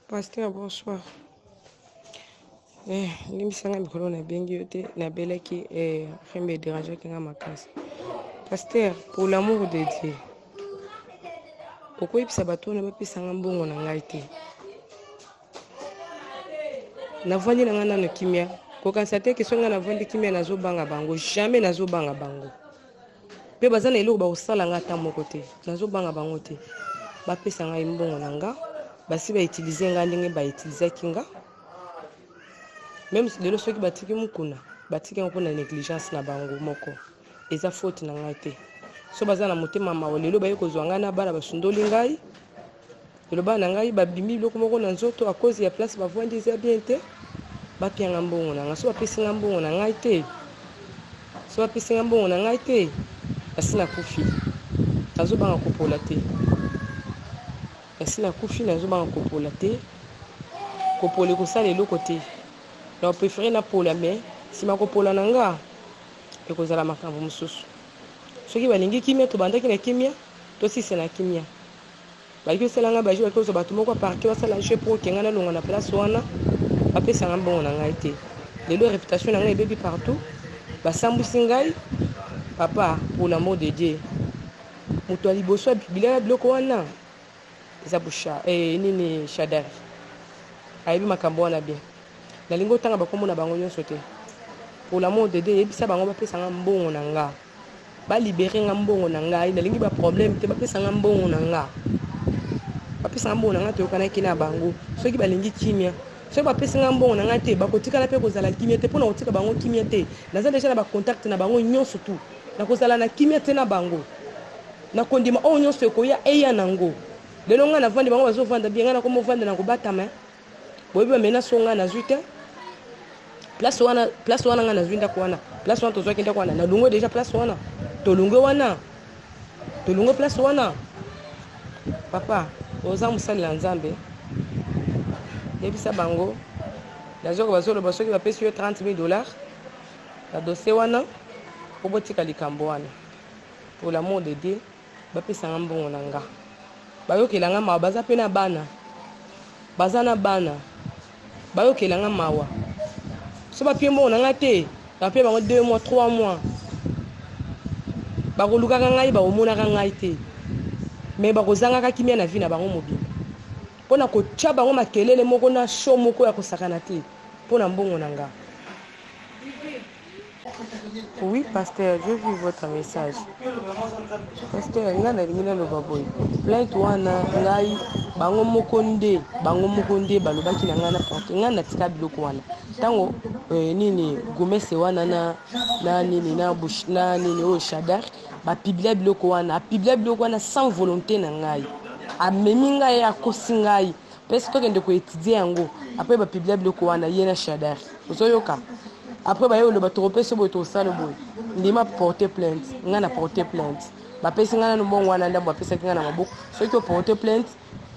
Pasteur bonsoir. Eh, limbisa nga mikolo nabengi yo te, nabelaki eh, fembe ederangeaki nga makasi. Pasteur, pour l'amour de Dieu, okoyebisa bato wana bapesa nga mbongo na ngai te. Navandi na ngai nano kimia, kokanisa te ke soki ngai navandi kimia nazobanga bango, jamais nazobanga bango. Pe baza na eloko bakosala nga ata moko te. Nazo banga bango te. Bapesa ngai mbongo na nga. Basi ba utiliser nga ndenge ba utilisaki nga. Meme lelo soki batiki mukuna, batiki yango pona negligence na bango moko. Eza faute na ngai te. Soki baza na motema mawa lelo baye kozwa ngai na bana basundoli ngai. Lelo bana na ngai babimi biloko moko na nzoto à cause ya place bavandi eza bien te. Bapia nga mbongo na nga. Soki bapesi nga mbongo na ngai te, soki bapesi nga mbongo na ngai te, nasi nakufi. Nazobanga kopola te. Nasi nakufi, nazobanga kopola te. Kopola ekosala eloko te. Na prefere napola mais sima kopola na nga ekozala makambo mosusu. Soki balingi kimia, tobandaki na kimia, tosisa na kimia. Bayaki kosala ngai ba jeux, bayaki kozwa bato moko ya parquet basala jeu pour que ngai nalongwa na place wana, bapesa ngai mbongo na ngai te. Lelo reputation na ngai ebebi partout, basambwisi ngai. Papa, pour l'amour de Dieu, moto ya liboso abibilaka biloko wana eza Busha, eh, nini Shadary. Ayebi makambo wana bien. Nalingi otanga bakombo na bango nyonso te. Pour l'amour de Dieu, yebisa bango bapesa ngai mbongo na nga. Ba libere nga mbongo na ngai, nalingi ba problème te, bapesa nga mbongo na nga. Bapesa nga mbongo na nga, toyokanaki na bango. Soki balingi kimia, soki bapesi nga mbongo na ngai te, bakotikala pe kozala kimia te. Pona kotika bango kimia te, naza dejà na ba contact na bango nyonso tout. Nakozala na kimia te na bango. Nakondima oyo nyonso ekoya eya nango. Lelo nga navandi, bango bazovanda bien, nga nakomi ovanda na kobatama. Boyebi ba menace oyo ngai nazwi te. Place wana, place wana ngai nazwi ndako wana. Place wana tozwaki ndako wana. Nalongwe deja place wana. Tolongwe wana. Tolongwe place wana. Papa, oza mosali na Nzambe. Yebisa bango. Nazoka bazoloba soki bapesi yo 30 000 dollars na dossier wana, po botika likambo wana. Pour l'amour de Dieu, bapesa nga mbongo na nga. Bayokela nga mawa, baza pe na bana. Baza na bana. Bayokela nga mawa. So bapie mbongo na nga te, bapie bango 2 mois, 3 mois. Bakolukaka ngai, bakomonaka ngai te. Mais bakozangaka kimia na vie na bango mobimba. Pona kotia bango makelele moko na show moko ya kosakana te pona mbongo na nga. Oui pasteur, j'ai vu votre message. Pasteur, nga nalingi naloba boye. Plainte wana ngai bango moko nde, bango moko nde balobaki na ngai na porte. Ngai natika biloko wana. Tango eh, nini Gomez wana na na nini na Bush na nini oyo Shadar ba publia biloko wana, a publia biloko wana sans volonté na ngai. Amemi ngai akosi ngai. Pesi tokende ko étudier yango. Après ba publia biloko wana ye na Shadar. Ozoyoka? Après baye oloba tokopesa boye tokosala boye. Ndima porter plainte. Ngai na porter plainte. Bapesi ngai nanu mbongo wana ndambo bapesaki ngai na maboko. Soki o porter plainte,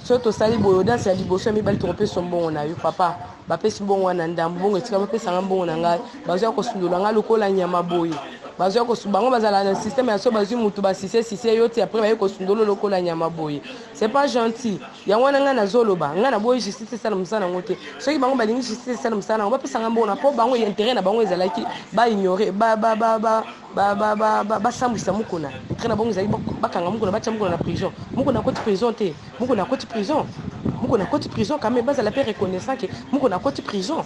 soki tosali boye audience ya liboso ya mibale tokopesa mbongo na yo papa. Bapesi mbongo wana ndambo, bongo esika bapesa ngai mbongo na ngai, bazwa kosundola ngai lokola nyama boye. Bazwa kosu bango bazala na système ya so bazwi mutu ba sise sise yo ti après baye kosundola lokola nyama boye. C'est pas gentil. Yango wana ngai nazoloba, ngai naboyi justice esala mosala yango te. Soki bango balingi justice esala mosala yango, bapesa ngai mbongo na po bango intérêt na bango ezalaki ba ignorer, ba ba ba ba ba ba ba ba basambwisa Mukuna. Intérêt na bango ezalaki bakanga Mukuna, batia Mukuna na prison. Mukuna akoti prison te. Mukuna akoti prison. Mukuna akoti prison quand même, bazala pe reconnaissant que Mukuna akoti prison.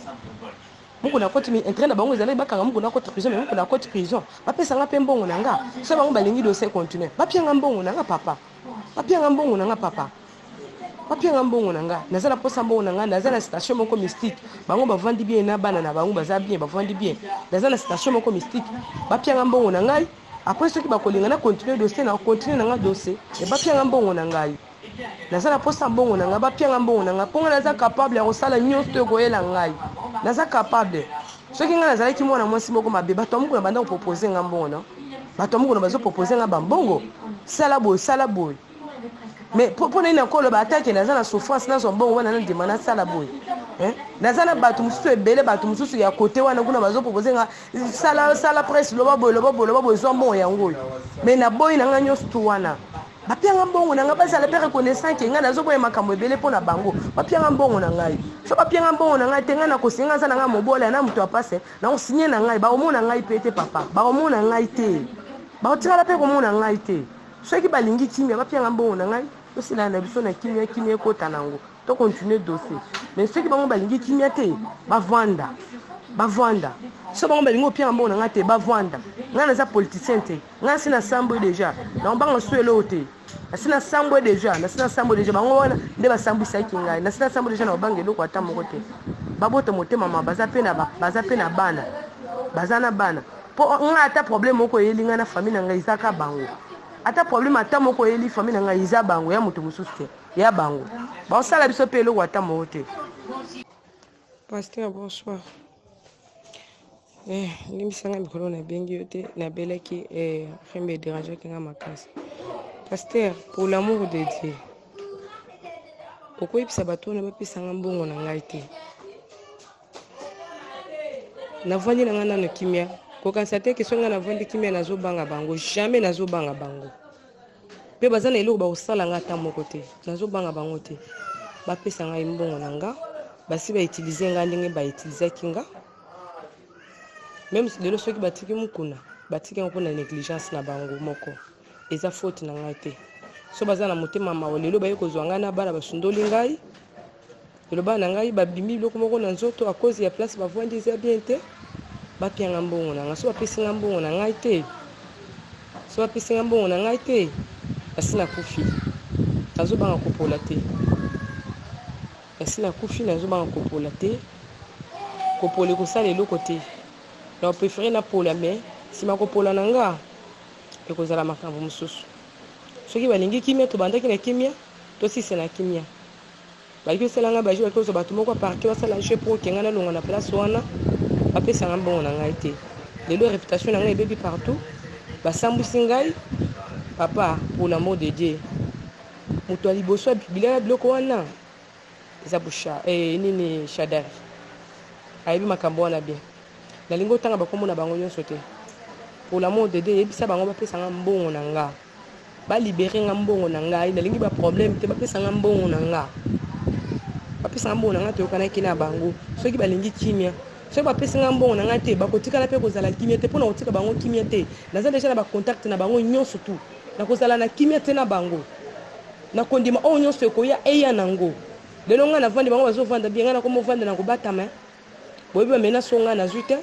Mukuna akoti mais intérêt na bango ezalaki bakanga Mukuna akoti prison, mais Mukuna akoti prison. Bapesa nga pe mbongo na nga. Soki bango balingi dossier continue, bapia nga mbongo na nga papa. Bapia nga mbongo na nga papa. Bapia nga mbongo na nga. Naza na posa mbongo na nga, naza na station moko mystique. Bango bavandi bien na bana na bango baza bien, bavandi bien. Naza na station moko mystique. Bapia nga mbongo na ngai. Après soki bakolinga na continuer dossier na continuer na nga dossier. Mais bapia nga mbongo na ngai. Naza na posa mbongo na ngai, bapia nga mbongo na ngai. Po nga naza capable ya kosala nyonso to ekoyela ngai. Naza capable. Soki ngai nazalaki mwana mwasi moko mabe, bato ya mokuna banda ko proposer nga mbongo na. Bato ya mokuna bazo proposer nga ba mbongo. Sala boye, sala boye. Mais po nini nakoloba ata ke naza na souffrance nazwa mbongo wana nandima nasala boye. Hein? Naza na bato mosusu ebele, bato mosusu ya kote wana kuna bazo proposer nga sala sala presse loba boye, loba boye, loba boye, zwa mbongo yango oyo. Mais naboyi na nga nyonso tu wana. Bapia nga mbongo na ngai, bazala mpe reconnaissant ke ngai nazoboya makambo ebele mpo na bango. Bapia nga mbongo na ngai. So bapia nga mbongo na ngai te, ngai nakosinga, aza na ngai mobola na moto ya pase, nakosinye na ngai, bakomona ngai mpe te. Papa, bakomona ngai te, bakotikala mpe komona ngai te. Soki balingi kimia, bapia nga mbongo na ngai, tosilana na biso na kimia, kimia ekota nango, tocontinue dossier. Mais soki bango balingi kimia te, bavanda, bavanda. So bango balingi opianga mbongo na ngai te, bavanda. Ngai naza politicien te. Ngai nasi nasambwe déjà, naobanga so eloko te. Nasi nasambwe déjà, nasi nasambwe déjà. Bango wana nde basambwisaki ngai. Nasi nasambwe déjà, naobanga eloko ata moko te. Babota motema ma, baza mpe na baza mpe na bana, baza na bana. Mpo ngai, ata problème moko eyeli ngai na famille na ngai, ezaka bango. Ata problème ata moko eyeli famille na ngai, eza bango, ya moto mosusu te, ya bango. Baosala biso mpe eloko ata moko te. Pasteur, bonsoir. Limbisanga, mikolo nabengi yo te, nabelaki, fembe edérangeaki nga makasi. Pasteur, pour l'amour de Dieu, okoyebisa bato wana bapesanga mbongo na ngai te. Navandi na ngai nano kimia. Kokanisa te ke so ngai navandi kimia, nazobanga bango. Jamais nazobanga bango, mpe baza na eloko bakosala ngai ata moko te. Nazobanga bango te. Bapesa ngai mbongo na nga. Basi bautilize ngai ndenge bautilisaki nga. Même lelo, soki batiki Mokuna, batiki yango mpona négligence na bango moko, eza faute na ngai te. So baza na motema mawa, lelo baye kozwa ngai na bana, basundoli ngai. Lelo bana na ngai babimi biloko moko na nzoto à cause ya place bavandi eza bien te. Bapianga mbongo na ngai. So bapesi nga mbongo na ngai te, so bapesi nga mbongo na ngai te, nasi nakufi. Nazobanga kopola te, nasi nakufi. Nazobanga kopola te. Kopola ekosala eloko te. Na préféré napola, mais nsima kopola na nga ekozala makambo mosusu. Soki balingi kimia, tobandaki na kimia, tosisa na kimia. Baliki osala ngai bajeu, baliki kozwa bato moko aparke, basala jeu mpo okenga nalongwa na place wana. Bapesanga mbongo na ngai te, lelo réputation na ngai ebebi partout, basambwisi ngai. Papa, pour l'amour de Dieu, moto ya liboso ya biloko wana eza Busha, nini, Shadari. Ayebi makambo wana bien. Nalingi otanga bakombo na bango nyonso te. Pour l'amour de Dieu, yebisa bango bapesanga mbongo na nga, balibere nga mbongo na ngai. Nalingi baproblème te. Bapesanga mbongo na nga, bapesanga mbongo na ngai. Toyokanaki na bango, soki balingi kimia. Soki bapesi nga mbongo na ngai te, bakotikala mpe kozala kimia te. Mpona kotika bango kimia te, naza déjà na bacontact na bango nyonso tu. Nakozala na kimia te na bango, nakondima oyo nyonso ekoya eya nango. Lelo ngai navandi, bango bazovanda bien, ngai nakomovanda na kobatama. Boyebi bamena so ngai nazwi te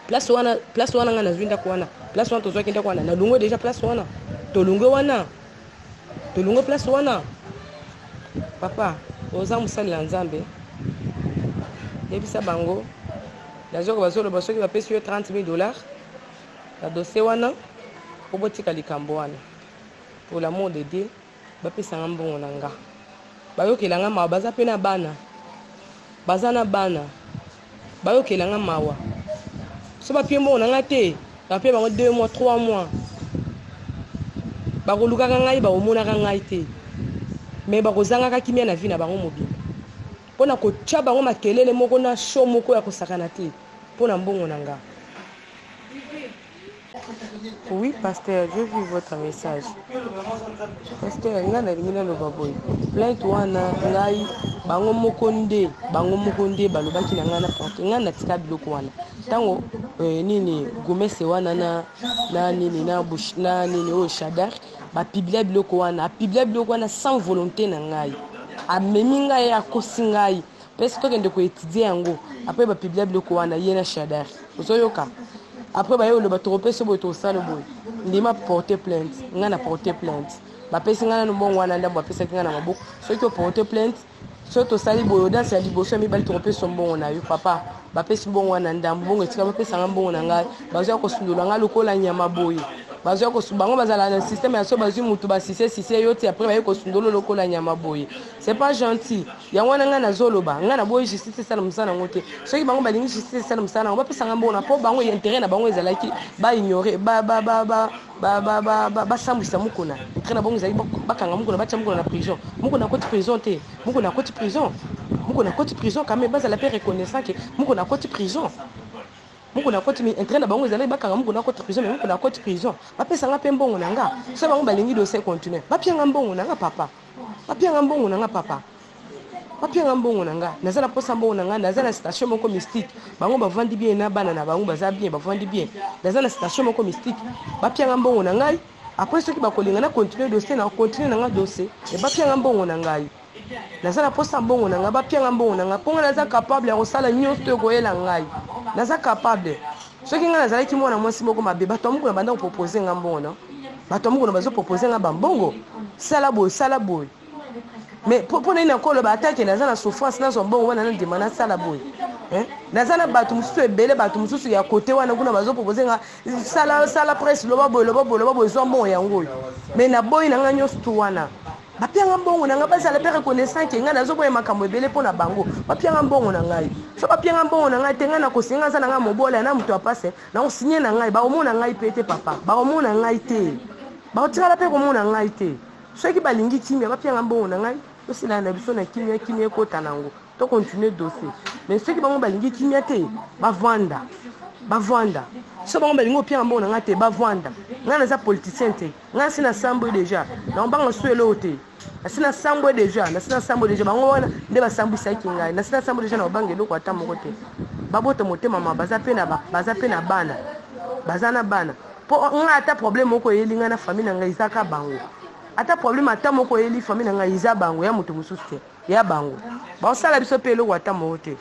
place wana. Place wana ngai nazwi ndako wana, place wana tozwaki ndako wana, nalongwe déjà place wana, tolongwe wana, tolongwe place wana. Papa, oza mosali na Nzambe, yebisa bango. Nazoka bazoloba soki bapesi yo 30 000 $ na dossier wana, po botika likambo wana. Pour l'amour de Dieu, bapesanga mbongo na nga, bayokela nga mawa. Baza mpe na bana, baza na bana, bayokela nga mawa. So bapie mbongo na nga te, bapie bango 2 mois, 3 mois, bakolukaka ngai, bakomonaka ngai te, mais bakozangaka kimia na vie na bango mobimba, mpona kotya bango makelele moko na show moko ya kosakana te mpo na mbongo na nga. Oui, pasteur, j'ai vu votre message. Pasteur, ngai nalingi naloba boye: plainte wana, ngai, bango moko nde, bango moko nde balobaki na ngai na porte. Ngai natika biloko wana ntango nini, Gomese wana na nini, na, Bush, na nini oyo, Shadar, bapublia biloko wana. Apublia biloko wana sans volonté na ngai. Amemi ngai, akosi ngai mpe tokende koétudier yango. Après bapublia biloko wana, ye na Shadar, ozoyoka. Après baye oloba tokopesa boye, tosala boye. Ndima porter plainte. Ngai na porter plainte, bapesi ngai nano mbongo wana ndambo, bapesaki ngai na maboko. Soki oporte plainte, soki tosali boye, audience ya liboso, ya mibali, tokopesa mbongo na yo. Papa, bapesi mbongo wana ndambo, mbongo etika. Bapesanga mbongo na ngai. Bazwa kosundola ngai lokola nyama boye. Bazwa bango bazala na système ya so bazwi mutu, basise sise yo ti après baye kosundola lokola nyama boye. C'est pas gentil. Yango wana ngai nazoloba, ngai naboyi justice esala mosala yango te. Soki bango balingi justice esala mosala yango, bapesanga mbongo na, mpo bango intérêt na bango ezalaki baignore, basambwisa Mokona. Intérêt na bango ezalaki bakanga Mokona, batya Mokona na prison. Mokona akoti prison te, Mokona akoti prison, Mokona akoti prison quand même. Bazala mpe reconnaissant ke Mokona akoti prison. Mukuna akoti intérêt na bango ezalaki bakanga Mukuna akoti prison, mais Mukuna akoti prison, bapesa nga mpe mbongo na nga. So bango balingi dossier continue, bapia nga mbongo na nga papa, bapia nga mbongo na nga papa, bapia nga mbongo na nga. Naza na posa mbongo na nga. Naza na station moko mystique. Bango bavandi bien na bana na bango, baza bien, bavandi bien. Naza na station moko mystique, bapia nga mbongo na ngai. Après, soki bakolinga na continue dossier, na continue na nga dossier e, bapia nga mbongo na ngai. Naza na posa mbongo na ngai, bapia nga mbongo na ngai, mpo ngai naza capable ya kosala nyonso to ekoyela ngai. Naza capable. Soki ngai nazalaki mwana mwasi moko mabe, bato ya Mokuna banda kopropose nga mbongo no, bato ya Mokuna bazopropose nga bambongo, sala boye, sala boye. Mais mpo nini nakoloba atake naza na souffrance, nazwa mbongo wana, nandima nasala boye? Naza na bato mosusu ebele, bato mosusu ya kote wana kuna bazopropose nga: sala, sala presse, loba boye, loba boye, loba boye, zwa mbongo yango oyo. Mais naboyi na ngai nyonso tu wana. Bapianga mbongo na ngai, bazala mpe reconnaissant ke ngai nazoboya makambo ebele mpo na bango. Bapianga mbongo na ngai. So bapianga mbongo na ngai te, ngai nakosinga. Aza na ngai mobola na moto apase, nakosinye na ngai. Bakomona ngai mpe te papa, bakomona ngai te, bakotikala mpe komona ngai te. Soki balingi kimia, bapianga mbongo na ngai, tosilana na biso na kimia, kimia ekota nango, tocontinue dossier. Mais soki bango balingi kimia te, bavanda, bavanda. So bango balingi opianga mbongo na ngai te, bavanda. Ngai naza politicien te. Ngai nasi nasambwe déjà, naobanga su eloko te. Nasi nasambwe déjà, nasi nasambwe déjà. Bango wana nde basambwisaki ngai. Nasi nasambwe déjà, na obanga eloko ata moko te. Babota motema ma, baza mpe na bana, baza na bana. Mpo ngai, ata problème moko eyeli ngai na famille na ngai, ezaka bango. Ata problème ata moko eyeli famille na ngai, eza bango, ya moto mosusu te, ya bango. Baosala biso mpe eloko ata moko te.